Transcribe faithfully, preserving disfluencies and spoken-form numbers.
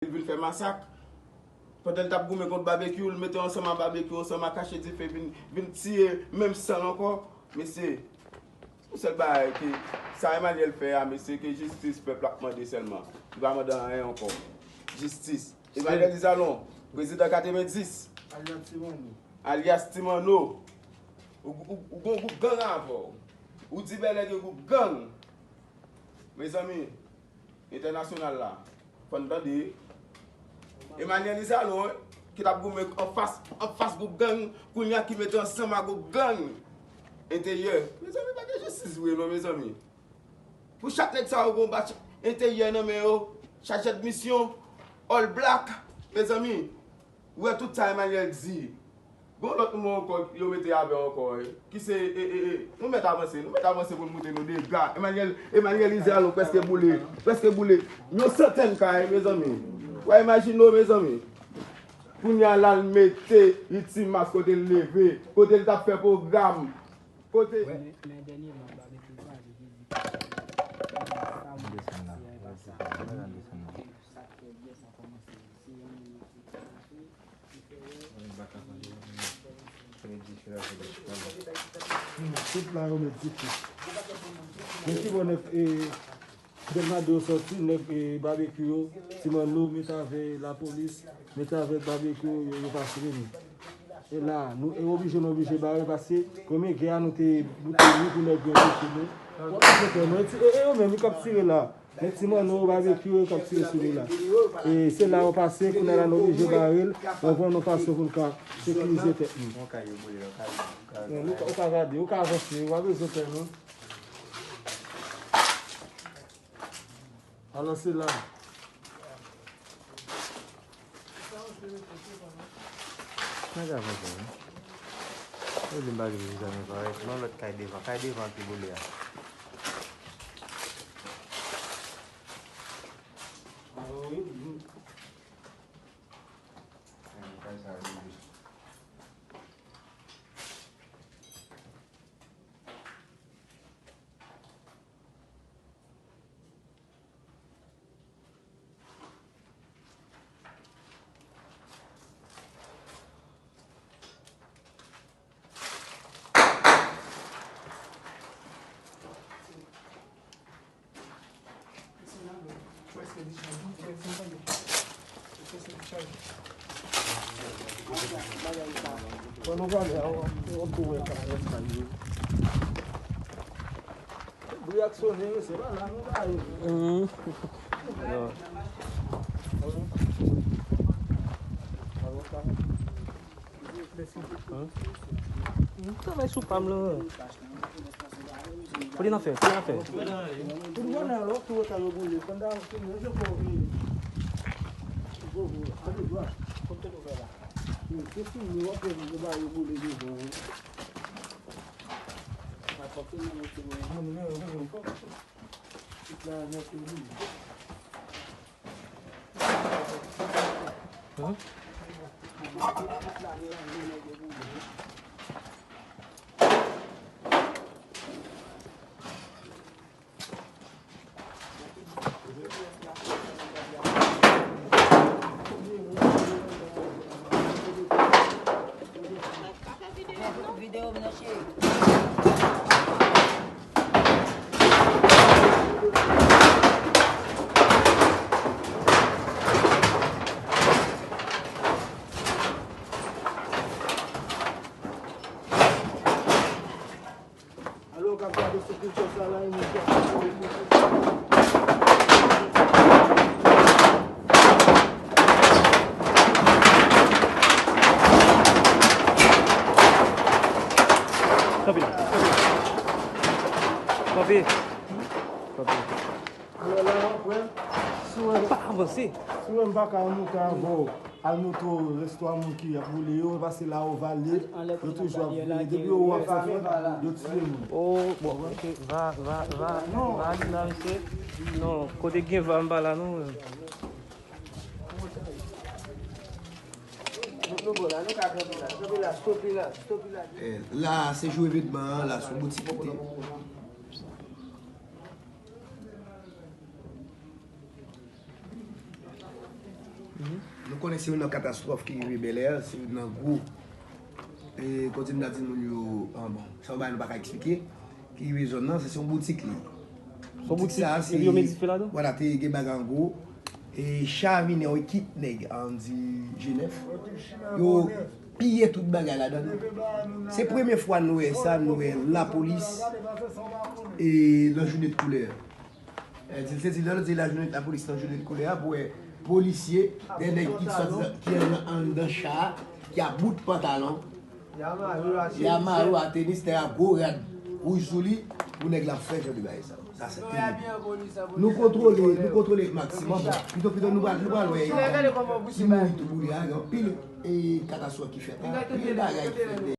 li vin fè masak. Pandan l t ap goumen kont Babekyou, l mete ansanm a Babekyou, ansanm a Kache Dife, vin, vin tiye menm san l ankò. Mesye, yon sèl bagay ke sa Emmanuel fè a, mesye, ke jistis pèp la ap mande sèlman. Li pa mande anyen ankò. Jistis. Emmanuel Isalon, prezidan katrevenndis. Alyas Ti Manno. Alyas Ti Manno. Ou, ou, ou gon gwoup gang avè w. Ou di Bèlè gen gwoup gang. Mezanmi, entènasyonal la, fò n tande. Emmanuel Isalon, ki t ap goumen anfas, anfas gwoup gang, kounye a ki mete ansanm a gwoup gang. Enteryè. Mezanmi, pa gen jistis vre non, mezanmi. Pou chak nèg sa yo gon bach enteryè nan men yo, chajè d misyon, all black, mezanmi. Ou wè tout sa Emmanuel di. Gon lòt moun ankò yo mete avè w ankò, wi. Ki se, e, e, e, nou mèt avanse, nou mèt avanse pou n montre nou dega. Emmanuel, Emmanuel Isalon prèske boule, prèske boule. Yon santèn kay, mezanmi. W a imajine w, mezanmi. Kounye a la l mete Itimas kote l leve, kote l t ap fè pwogram, kote. Men, men dènyèman, Babekyou pa vle di sa moun pase a, e pa sa. Sa k fè byè sa kòmanse. Se yon moun ki kòmanse, ki fè wè. Tout la yo mèt dife. Men ki bò nèg, e, Grenadye yo sòti, nèg, e, Babekyou yo, Ti Manno, mete avè lapolis, mete avè Babekyou, yo, yo pa fre nou. E la, nou, e oblije, nou oblije bare, paske premye gè a, nou te, nou te ri pou nèg yo touche nou. Wòt ap fè nou, e, e yo menm, yo k ap tire la. Men Ti Manno, Babekyou, yo k ap tire sou nou la. E se la yo pase, kounye a la, nou oblije bare l, anvan nou pase pou n ka sekirize tèt nou. Men nou, ou ka gade, ou ka avanse, ou pa bezwen pè, non. Alò, se la. Nèg avanse, wi. Yo di m pa gen vizyon, men parèt. Non, lòt kay devan. Kay devan ki boule a. Kay sa boule. Bon, nou prale a, ou, ou tou wè ka wè sa yo. Bri ak sonnen, se pa la nou ba yo. Mhm. Travay sou pa m lan. Kote n ap fè? Kote n ap fè? Alò, w ka gade sou kilti sa la, e moun ki ap pale pou Kanpe la, kanpe la. Kanpe. Kanpe. Alò la, frè, si w wè, pa avanse. Si w wè m pa ka moute avè w, al moute w resto a moun ki ap boule yo, e pase la yo vale, yo toujou ap boule. Depi yo wè w ap fè fèt, yo tiye moun. Oh, bon, ok, va, va, va, va, al la, mesye. Non, kote gen va, m pa la, non. Eh, la, se jou evènman an, la, se yon boutik ki te. Nou konnen se youn nan katastwòf ki rive Bèlè, se youn nan gwo, e, kote m ta di moun yo, an, bon, se yon bagay nou pa ka eksplike, ki rive zòn nan, se, se yon boutik li. Yon boutik sa, se, yo met dife ladan? Vwala, te gen bagay an gwo, e, cha vini, yon ekip nèg, an di G nèf, yo piye tout bagay ladan. Se premye fwa nou wè sa, nou wè lapolis, e, nan jounen de koulè. E, di, se di, lè nou di lajounen, lapolis nan jounen de koulè a, pou wè polisye, de nèg ki sòti, ki an, anndan cha a, ki ap bout pantalon, y a mayo a tenis, nèg a gwo rad wouj sou li, pou nèg la fè jan de bagay sa. Sa se terib. Nou kontwole, nou kontwole maksimòm. Pito, pito, nou pral, nou pral wè ki moun ki tou boule a, gen anpil, e, katastwòf ki fèt la, anpil bagay ki fèt.